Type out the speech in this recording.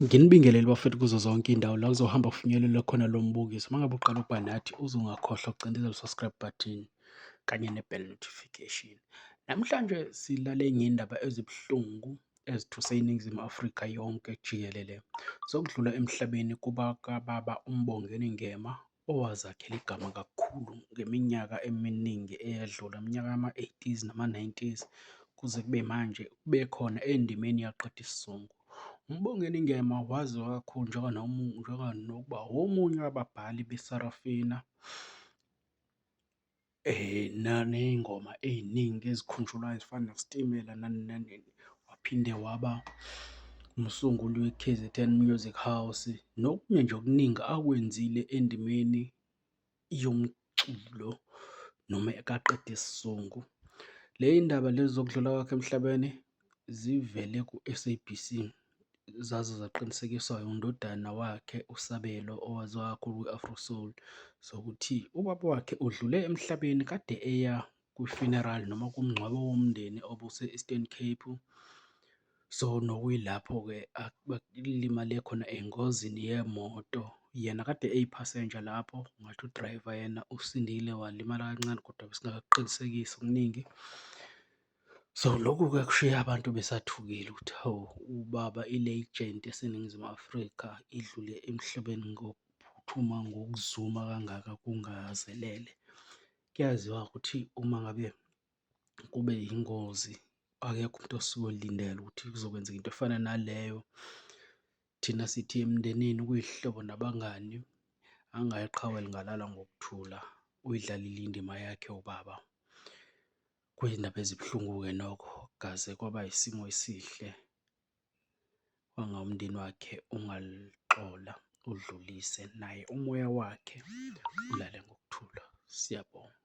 Nginibingelele bafethu kuzo zonke iy'ndawo la kuzohamba kufinyelele khona lo mbukiso. Uma ngabe uqala ukuba nathi uze ungakhohlwa ukucindezela u-subscribe button kanye ne-bell notification. Namhlanje silale ngey'ndaba ezibuhlungu ezithuse iNingizimu Afrika yonke jikelele zokudlula emhlabeni kubakababa uMbongeni Ngema owazakhela igama kakhulu ngeminyaka eminingi eyedlule, iminyaka yama-eighties nama-nineties kuze kube manje ubekhona endimeni yaqeda isizungu. UMbongeni Ngema waziwa kakhulu njenganokuba omunye wababhali beSarafina ney'ngoma ey'ningi ezikhunjulwayo ezifana noStimela nani nani. Waphinde waba umsunguli we-KZN Music House, nokunye nje okuningi akwenzile endimeni yomculo noma ekaqedisizungu. Ley'ndaba lezi zokudlula kwakhe emhlabeni zivele ku-SABC, zaze zaqinisekiswa undodana wakhe uSabelo owaziwa kakhulu kwi-Afro Soul, zokuthi ubaba wakhe udlule emhlabeni kade eya kwi-funeral noma kumngcwabo womndeni obuse-Eastern Cape. So, nokuyilapho-ke alimale khona engozini yemoto, yena kade eyiphasenja lapho, ngathi u-driver yena usindile walimala kancane kodwa besingakakuqinisekisi okuningi. So, lokhu-ke kushiye abantu besathukile ukuthi hawu, ubaba i-legend yaseNingizimu Afrika idlule emhlabeni ngokuphuthuma, ngokuzuma kangaka kungazelele. Kuyaziwa ukuthi uma ngabe kube yingozi akekho umuntu osuke elindele ukuthi kuzokwenzeka into efana naleyo. Thina sithi emndenini kuyihlobo nabangani, angayi iqhawe lingalala ngokuthula, uyidlalile indima yakhe ubaba. Kuyindaba ezibuhlungu-ke nokho kaze kwaba isimo esihle, kwanga umndeni wakhe ungaluxola udlulise naye umoya wakhe ulale ngokuthula. Siyabonga.